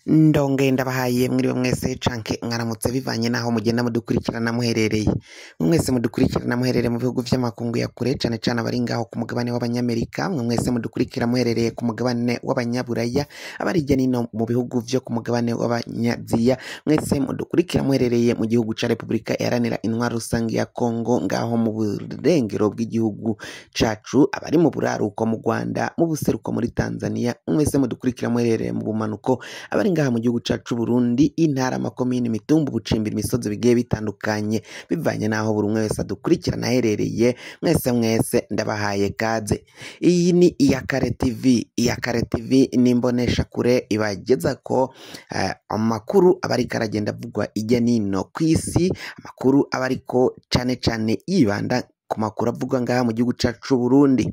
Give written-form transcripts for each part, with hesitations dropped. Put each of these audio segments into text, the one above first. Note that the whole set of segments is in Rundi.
Ndongeye ndabahaye mwiriwe mwese canke mwaramutse bivanye naho mugenda mudukurikirana muherereye. Mwese mudukurikirana muherereye mu bihugu vy'amakungu ya kure cane cane abari ngaho ku mugabane w'abanyamerika, mwe mwese mudukurikira muherereye ku mugabane w'abanyaburaya, abari hirya nino mu bihugu vyo ku mugabane w'abanyaziya, mwese mudukurikira muherereye mu gihugu ca Republika Iharanira Intwaro Rusangi ya Kongo, ngaho mu burengero bw'igihugu cacu, abari mu buraruko mu Rwanda, mu buseruko muri Tanzania, mwese mudukurikira muherereye mu bumanuko, abari ngaha mu gihugu cacu Burundi, intara, amakomine, imitumba, ubucimbiri, imisozi bigiye bitandukanye, bivanye naho buri umwe wese adukurikirana aherereye, mwese mwese ndabahaye kaze. Iyi ni Iyakare TV. Iyakare TV ni imboneshakure ibagezako amakuru aba ariko aragenda avugwa hirya nino kw'isi, amakuru aba ariko cane cane yibanda ku makuru avugwa ngaha mu gihugu cacu Burundi.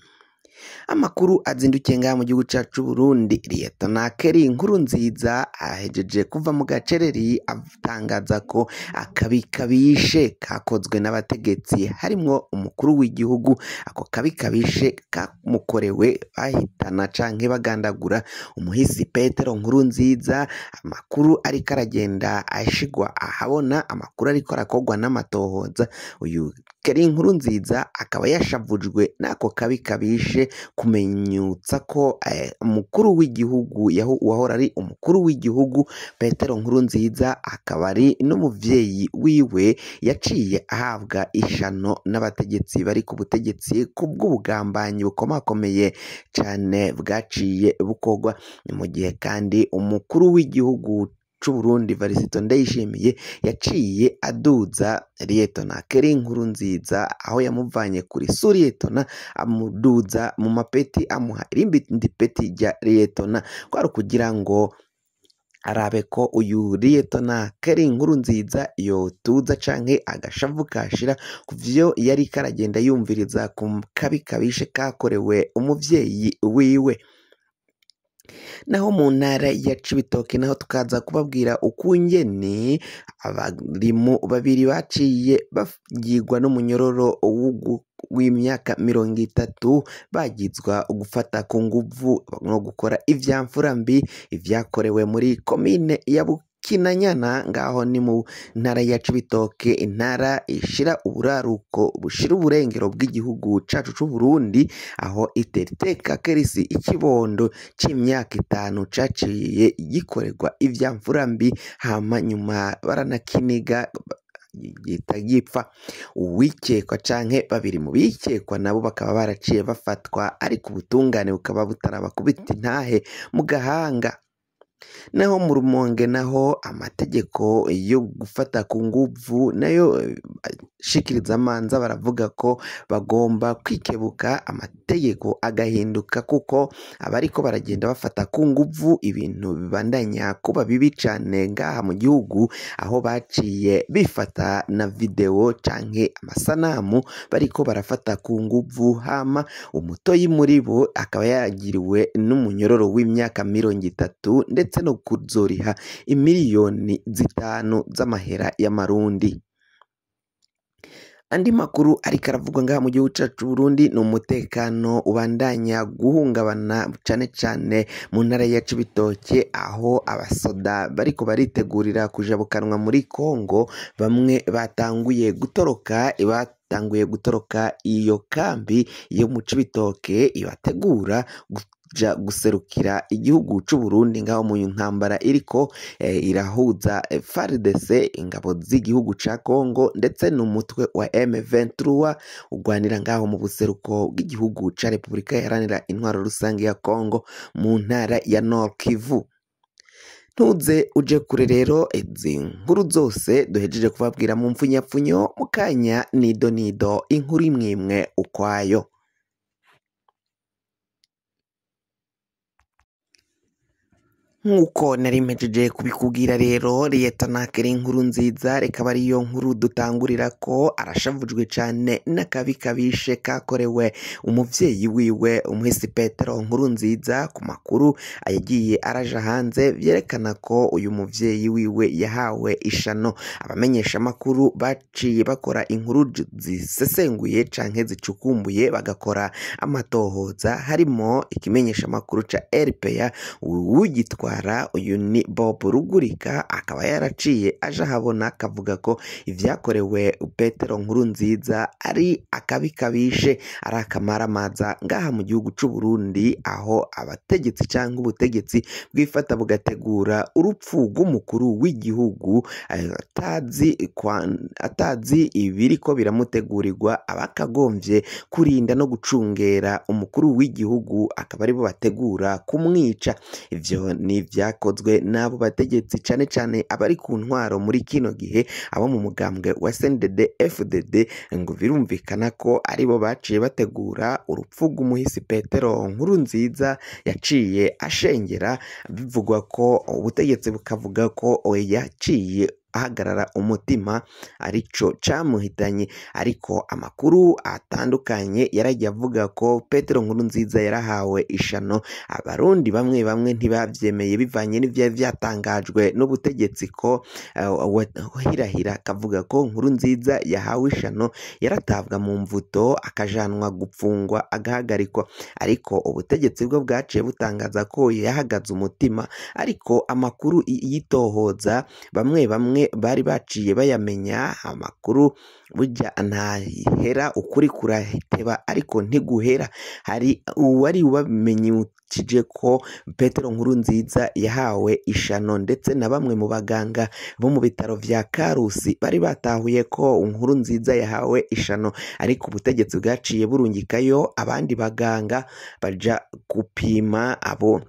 Amakuru azindukiye ngaha mu gihugu cacu Burundi, Liyetona Kelly Nkurunziza ahejeje kuva mu gacereri atangaza ko akabi kabishe kakozwe n'abategetsi harimwo umukuru w'igihugu. Ako kabi kabishe kamukorewe bahitana canke bagandagura umuhisi Petero Nkurunziza. Amakuru ariko aragenda ashigwa ahabona, amakuru ariko arakorwa n'amatohoza. Uyu Kelly Nkurunziza akaba yashavujwe n'ako kabi kabishe kumenyutsa ko umukuru w'igihugu wahora ari umukuru w'igihugu Petero Nkurunziza akaba ari n'umuvyeyi wiwe yaciye ahabwa ishano n'abategetsi bari ku butegetsi kubw'ubugambanyi bukomakomeye cane bwaciye bukorwa. Ni mu gihe kandi umukuru w'igihugu c'Uburundi Varisito Ndayishimiye yaciye aduza Liyetona Kelly Nkurunziza, aho yamuvanye kuri Suriyetona amuduza mu mapeti, amuha irindi peti rya Liyetona, kwari ukugira ngo arabe ko uyu Liyetona Kelly Nkurunziza yotuza canke agashavu kashira kuvyo yariko aragenda yumviriza ku kabi kabishe kakorewe umuvyeyi wiwe. Naho mu ntara ya Cibitoke naho tukaza kubabwira ukungene abarimu babiri baciye bagirwa n'umunyororo w'imyaka 30 bagizwa gufata ku nguvu no gukora ivyamfura mbi, ivyakorewe muri komine ya Bukinanyana, ngaho ni mu ntara ya Cibitoke, intara ishira uburaruko bushira uburengero bw'igihugu cacu c'Uburundi, aho iteriteka kerisi ikibondo c'imyaka 5 caciye gikorerwa ivyamfura mbi, hama nyuma baranakiniga gihita gipfa. Uwikekwa canke babiri mu bikekwa nabo bakaba baraciye bafatwa, ariko ubutungane bukaba butarabakubita intahe mu gahanga. Naho mu Rumonge naho amategeko yo gufata ku nguvu nayo shikirizamanza baravuga ko bagomba kwikebuka, amategeko agahinduka, kuko abariko baragenda bafata ku nguvu ibintu bibandanya kuba bibi cane ngaha mu gihugu, aho baciye bifata na video canke amasanamu bariko barafata ku nguvu, hama umutoyi muri bo akaba yagiriwe n'umunyororo w'imyaka 30 ndetse no kuzoriha imiliyoni 5 z'amahera y'amarundi. Andi makuru ariko aravugwa ngaha mu gihugu cacu Burundi ni umutekano ubandanya guhungabana cane cane mu ntara ya Cibitoke, aho abasoda bariko baritegurira kujabukanwa muri Kongo, bamwe batanguye gutoroka iyo kambi yo mu Cibitoke ibategura kuja guserukira igihugu c'Uburundi ngaho mu ntambara iriko irahuza FARDC, ingabo z'igihugu ca Kongo, ndetse n'umutwe wa M23 ugwanira ngaho mu buseruko bw'igihugu ca Republika Iharanira Intwaro Rusangi ya Kongo mu ntara ya Nord Kivu. Ntuze uje kure rero, izi nkuru zose duhejeje kubabwira mu mfunyapfunyo, mu kanya nido nido inkuru imwimwe ukwayo. Nkuko nari mpejeje kubikubwira rero, Liyetona Kelly Nkurunziza reka ariyo nkuru dutangurira ko arashavujwe cane n'akabi kabishe kakorewe umuvyeyi wiwe umuhisi Petero Nkurunziza. Ku makuru yagiye araja hanze vyerekana ko uyu muvyeyi wiwe yahawe ishano. Abamenyesha makuru baciye bakora inkuru zisesenguye canke zicukumbuye, bagakora amatohoza, harimo ikimenyesha makuru ca RPA uwugitwara Tabara, uyu ni Bob Rugurika, akaba yaraciye aje ahabona akavuga ko ivyakorewe Petero Nkurunziza ari akabi kabishe, ari akamaramaza ngaha mu gihugu c'u Burundi, aho abategetsi canke ubutegetsi bwifata bugategura urupfu rw'umukuru w'igihugu atazi ibiriko biramutegurirwa, abakagomvye kurinda no gucungera umukuru w'igihugu akaba aribo bategura kumwica. Ivyo ni vyakozwe n'abo bategetsi cane cane abari ku ntwaro muri kino gihe, abo mu mugambwe wa CNDD FDD, ngo birumvikana ko aribo baciye bategura urupfu rw'umuhisi Petero Nkurunziza yaciye ashengera, bivugwa ko ubutegetsi bukavuga ko yaciye ahagarara umutima arico camuhitanye. Ariko amakuru atandukanye yaragiye avuga ko Petero Nkurunziza yarahawe ishano, abarundi bamwe bamwe ntibavyemeye bivanye n'ivyari vyatangajwe n'ubutegetsi ko wahirahira akavuga ko Nkurunziza yahawe ishano, yaratabwa mu mvuto akajanwa gupfungwa agahagarikwa, ariko ubutegetsi bwo bwaciye butangaza ko yahagaze umutima. Ariko amakuru yitohoza bamwe bamwe bari baciye bayamenya, amakuru burya ntahera, ukuri kurateba ariko ntiguhera. Hari uwari wamenyukije ko Petero Nkurunziza yahawe ishano, ndetse na bamwe mu baganga bo mu bitaro vya Karusi bari batahuye ko Nkurunziza yahawe ishano, ariko ubutegetsi bwaciye burungikayo abandi baganga baja gupima. Abo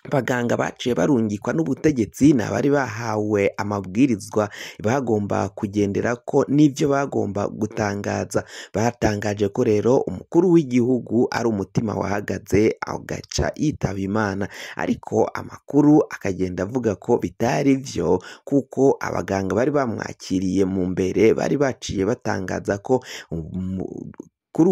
baganga baciye barungikwa n'ubutegetsi ni abari bahawe amabwirizwa bagomba kugendera ko n'ivyo bagomba gutangaza. Batangaje ko rero umukuru w'igihugu ari umutima wahagaze agaca yitaba Imana, ariko amakuru akagenda avuga ko bitari vyo, kuko abaganga bari bamwakiriye mu mbere bari baciye batangaza ko umukuru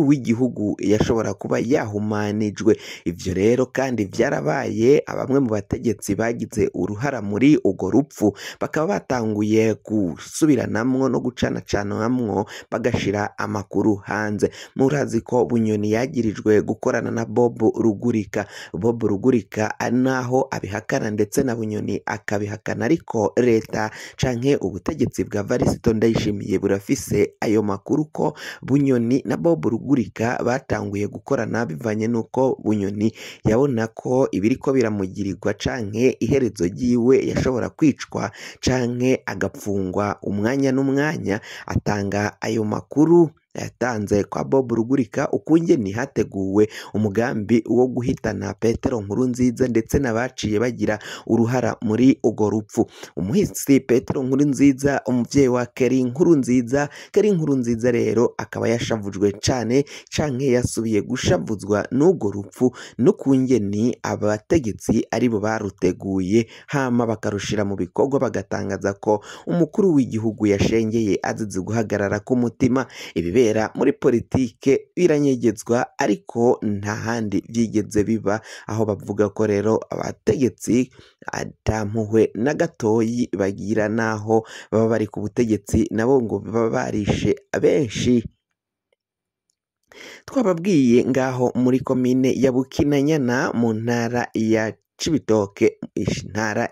w'igihugu yashobora kuba yahumanijwe. Ivyo rero kandi vyarabaye, bamwe mu bategetsi bagize uruhara muri urwo rupfu bakaba batanguye gusubiranamwo no gucanacanamwo, bagashira amakuru hanze. Murazi ko Bunyoni yagirijwe gukorana na Bob Rugurika. Bob Rugurika naho abihakana ndetse na Bunyoni akabihakana, ariko leta canke ubutegetsi bwa Varisito Ndayishimiye burafise ayo makuru ko Bunyoni na Bob Rugurika batanguye gukorana bivanye nuko Bunyoni yabona ko ibiriko biramugirirwa canke iherezo ryiwe yashobora kwicwa canke agapfungwa umwanya n'umwanya, atanga ayo makuru yatanze kwa Bob Rugurika ukungene hateguwe umugambi wo guhitana Petero Nkurunziza ndetse n'abaciye bagira uruhara muri urwo rupfu. Umuhisi Petero Nkurunziza, umuvyeyi wa Keri Nkurunziza, Keri Nkurunziza rero akaba yashavujwe cane canke yasubiye gushavuzwa n'urwo rupfu n'ukungene abategetsi aribo baruteguye, hama bakarushira mu bikorwa, bagatangaza ko umukuru w'igihugu yashengeye azize guhagarara k'umutima. Ibibera muri politike biranyegezwa, ariko nta handi vyigeze biba, aho bavuga ko rero abategetsi atampuhwe na gatoyi bagira, naho baba bari ku butegetsi nabo ngo baba barishe abenshi. Twababwiye ngaho muri komine ya Bukinanyana mu ntara ya Cibitoke, intara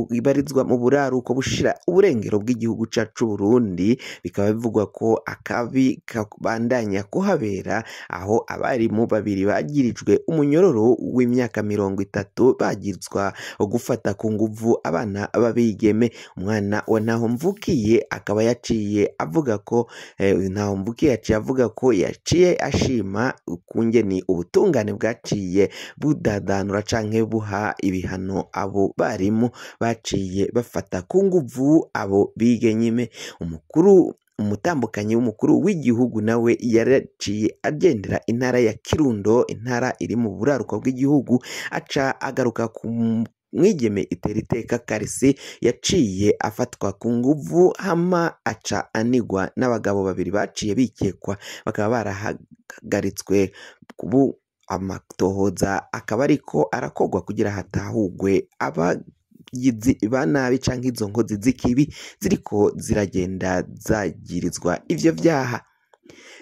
ibarizwa mu buraruko bushira uburengero bw'igihugu cacu Burundi, bikaba bivugwa ko akabi kabandanya kuhabera, aho abarimu babiri bagirijwe umunyororo w'imyaka 30 bagirizwa gufata ku nguvu abana b'abigeme. Umwana wa Ntahomvukiye akaba yaciye avuga ko Ntahomvukiye yaciye avuga ko yaciye ashima ukungene ubutungane bwaciye budada canke buha ibihano abo barimu baciye bafata ku nguvu abo bigenyime. Umukuru umutambukanyi w'umukuru w'igihugu nawe yaraciye agendera intara ya Kirundo, intara iri mu buraruko bw'igihugu, aca agaruka ku mwigeme Iteriteka Karisi yaciye afatwa ku nguvu, hama aca anigwa n'abagabo babiri baciye bikekwa, bakaba barahagaritswe kubu amatohoza akaba ariko arakogwa kugira hatahugwe abagizi ba nabi canke izo nkozi z'ikibi ziriko ziragenda zagirizwa ivyo vyaha.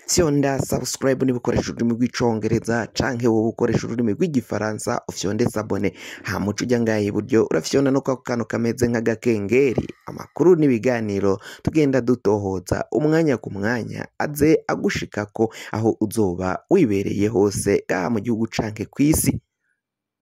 Fyonda subscribe niba ukoresha ururimi rw'icongereza canke wowe ukoresha ururimi rw'igifaransa ufyonde s'abonner, hama uce uja ngaha iburyo urafyonda no kwako kantu kameze nk'agakengeri. Amakuru n'ibiganiro tugenda dutohoza umwanya ku mwanya aze agushikako aho uzoba wibereye hose, ngaha mu gihugu canke kw'isi.